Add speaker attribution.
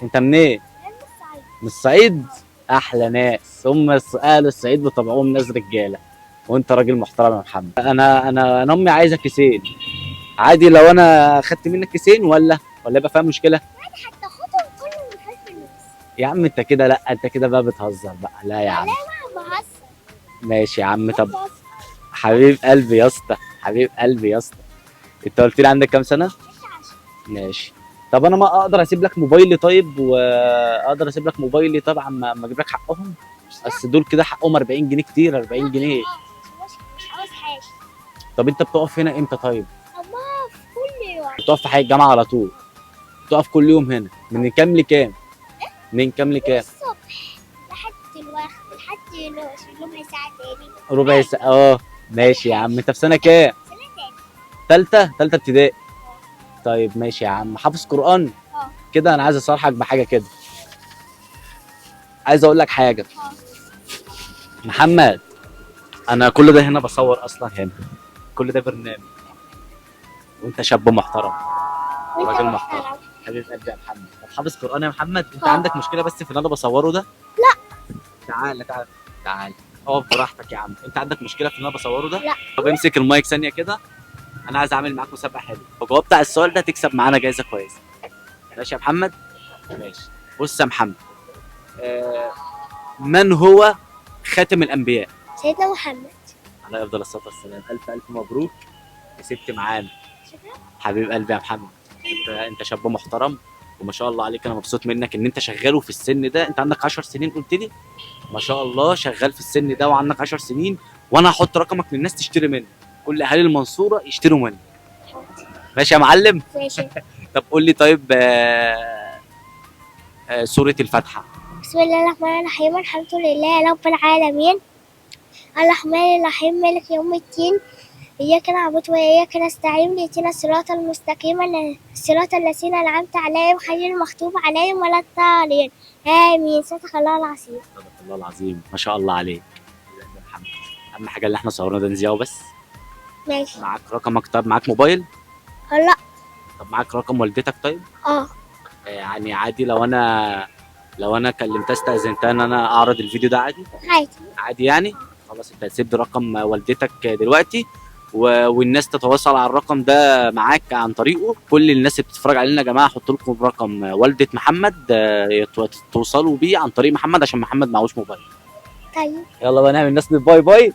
Speaker 1: انت منين؟
Speaker 2: من الصعيد.
Speaker 1: من الصعيد؟ احلى ناس هم، اهل الصعيد بطبعهم ناس رجاله، وانت راجل محترم يا محمد. انا امي عايزه كيسين، عادي لو انا خدت منك كيسين ولا يبقى فيها مشكلة؟
Speaker 2: هتاخدهم كلهم من غير فلوس.
Speaker 1: يا عم انت كده، لا انت كده بقى بتهزر بقى. لا يا عم
Speaker 2: انا بهزر.
Speaker 1: ماشي يا عم. طب
Speaker 2: بهزر.
Speaker 1: حبيب قلبي يا اسطى، حبيب قلبي يا اسطى، انت قلت لي عندك كام سنة؟
Speaker 2: 16.
Speaker 1: ماشي. طب انا ما اقدر اسيب لك موبايلي؟ طيب واقدر اسيب لك موبايلي طبعا، ما اجيب لك حقهم، بس دول كده حقهم 40 جنيه، كتير 40 جنيه.
Speaker 2: مش عاوز حاجة.
Speaker 1: طب انت بتقف هنا امتى طيب؟
Speaker 2: بقف كل يوم.
Speaker 1: بتقف في حي الجامعة على طول؟ بتقف كل يوم هنا من كام لكام؟ من كام لكام؟
Speaker 2: الصبح لحد الوقت، لحد ربع ساعة تاني.
Speaker 1: ربع ساعة. اه ماشي يا عم. انت في سنة كام؟
Speaker 2: سنة تاني.
Speaker 1: تالتة؟ تالتة ابتدائي. طيب ماشي يا عم. حافظ قرآن؟
Speaker 2: اه.
Speaker 1: كده انا عايز اصارحك بحاجة كده، عايز اقول لك حاجة. محمد، انا كل ده هنا بصور اصلا هنا، كل ده برنامج، وانت شاب محترم.
Speaker 2: وانت
Speaker 1: راجل محترم.
Speaker 2: محترم.
Speaker 1: حبيب قلبي يا محمد. طب حافظ قرآن يا محمد؟ انت
Speaker 2: اه.
Speaker 1: عندك مشكلة بس في اللي انا بصورة ده؟ لا. تعالى تعالى تعالى، اقف براحتك يا عم. انت عندك مشكلة في اللي انا بصورة ده؟
Speaker 2: لا.
Speaker 1: طب امسك المايك ثانية كده، انا عايز اعمل معاك مسابقة حلوة، لو جاوبت على السؤال ده تكسب معانا جايزة كويسة. ماشي يا محمد؟ ماشي. بص يا محمد، من هو خاتم الانبياء؟
Speaker 2: سيدنا محمد.
Speaker 1: عليه افضل الصلاة والسلام. الف الف مبروك، كسبت معانا.
Speaker 2: شكرا.
Speaker 1: حبيب قلبي يا محمد، انت شاب محترم وما شاء الله عليك، انا مبسوط منك ان انت شغال في السن ده. انت عندك 10 سنين قلت لي، ما شاء الله شغال في السن ده وعندك 10 سنين، وانا هحط رقمك للناس تشتري منك، كل اهالي المنصورة يشتروا منك. ماشي يا معلم؟
Speaker 2: ماشي.
Speaker 1: طب قول لي طيب، سورة الفاتحة.
Speaker 2: بسم الله الرحمن الرحيم، الحمد لله رب العالمين، الرحمن الرحيم، مالك يوم الدين، إياك نعبد وإياك نستعين، اهدنا الصراط المستقيم، صراط الذين أنعمت عليهم غير المغضوب عليهم ولا الضالين، آمين. صدق الله العظيم.
Speaker 1: صدق الله العظيم، ما شاء الله عليك يا محمد. اهم حاجة اللي احنا صورنا ده نذيعه بس.
Speaker 2: ماشي.
Speaker 1: معاك رقمك؟ طب معاك موبايل؟
Speaker 2: لا.
Speaker 1: طب معاك رقم والدتك طيب؟
Speaker 2: اه.
Speaker 1: يعني عادي لو انا كلمتها استاذنتها ان انا اعرض الفيديو ده عادي؟
Speaker 2: عادي.
Speaker 1: عادي يعني؟ خلاص انت هتسيب لي رقم والدتك دلوقتي والناس تتواصل على الرقم ده معاك عن طريقه. كل الناس اللي بتتفرج علينا يا جماعة حط لكم رقم والده محمد، توصلوا بيه عن طريق محمد عشان محمد معهوش موبايل.
Speaker 2: طيب.
Speaker 1: يلا بقى نعمل الناس bye bye.